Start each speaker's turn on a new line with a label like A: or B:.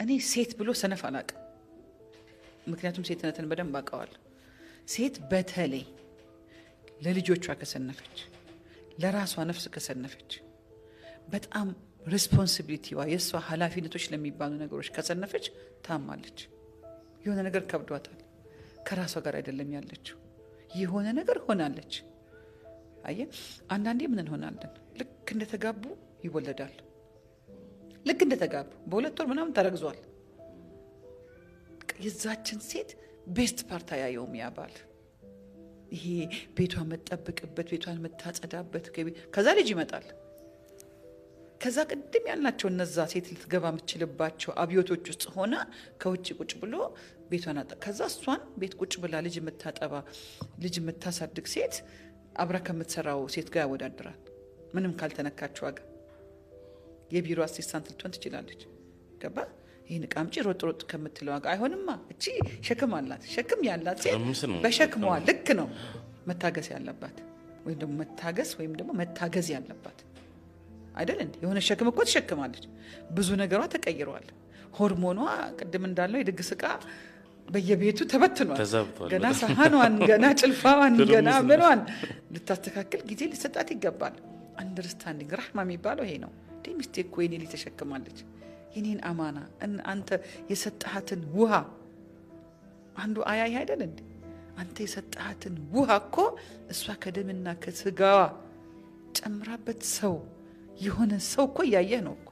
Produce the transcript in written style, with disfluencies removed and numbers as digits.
A: እኔ ሴት ብሎ ሰነፍ አላቅም። ምክንያቱም ሴትነትን በደንብ አውቀዋለሁ። ሴት በተለይ ለልጆቿ ከሰነፈች፣ ለራሷ ነፍስ ከሰነፈች፣ በጣም responsibility ዋ የእሷ ኃላፊነቶች ለሚባሉ ነገሮች ከሰነፈች ታማለች። የሆነ ነገር ከብዷታል። ከራሷ ጋር አይደለም ያለችው፣ የሆነ ነገር ሆናለች። አየህ፣ አንዳንዴ ምን እንሆናለን? ልክ እንደተጋቡ ይወለዳል። ልክ እንደተጋቡ በ2 ወር ምናምን ተረግዟል። የዛችን ሴት best part አያየውም ያ ባል። ይሄ ቤቷን የምትጠብቅበት፣ ቤቷን የምታጸዳበት፣ ከዛ ልጅ ይመጣል። ከዛ ቅድም ያልናቸው እነዛ ሴት ልትገባ የምትችልባቸው አብዮቶች ውስጥ ሆና ከውጭ ቁጭ ብሎ ቤቷን ከዛ እሷን ቤት ቁጭ ብላ ልጅ የምታጠባ፣ ልጅ የምታሳድግ ሴት አብራ ከምትሰራው ሴት ጋር ያወዳድራል። ምንም ካልተነካች ዋጋ የቢሮ assistant ልትሆን ትችላለች። ገባ? ይህን ዕቃ አምጪ ሮጥ ሮጥ ከምትለው ዋጋ አይሆንማ። እቺ ሸክም አላት። ሸክም ያላት ሴት
B: ትርምስ ነው።
A: በሸክሟ ልክ ነው መታገስ ያለባት ወይም ደግሞ መታገስ ወይም ደግሞ መታገዝ ያለባት፣ አይደል እንዴ? የሆነ ሸክም እኮ ትሸክማለች። ብዙ ነገሯ ተቀይሯል። ሆርሞኗ ቅድም እንዳለው የድግስ ዕቃ በየቤቱ ተበትኗል።
B: ተዛብቷል።
A: ገና
B: በጣም።
A: ሰሃኗን፣ ገና ጭልፋዋን፣ ገና
B: ትርምስ ነው።
A: ምኗን ልታስተካክል ጊዜ ሊሰጣት ይገባል። Understanding ራህማ የሚባለው ይሄ ነው። እንዴ፣ ሚስቴ እኮ የኔ ልጅ ተሸክማለች፣ የኔን አማና፣ አንተ የሰጠሃትን ውሃ። አንዱ አያ ይሄ አይደል እንዴ? አንተ የሰጠሃትን ውሃ እኮ እሷ ከደምና ከስጋዋ ጨምራበት ሰው የሆነ ሰው እኮ እያየህ ነው እኮ።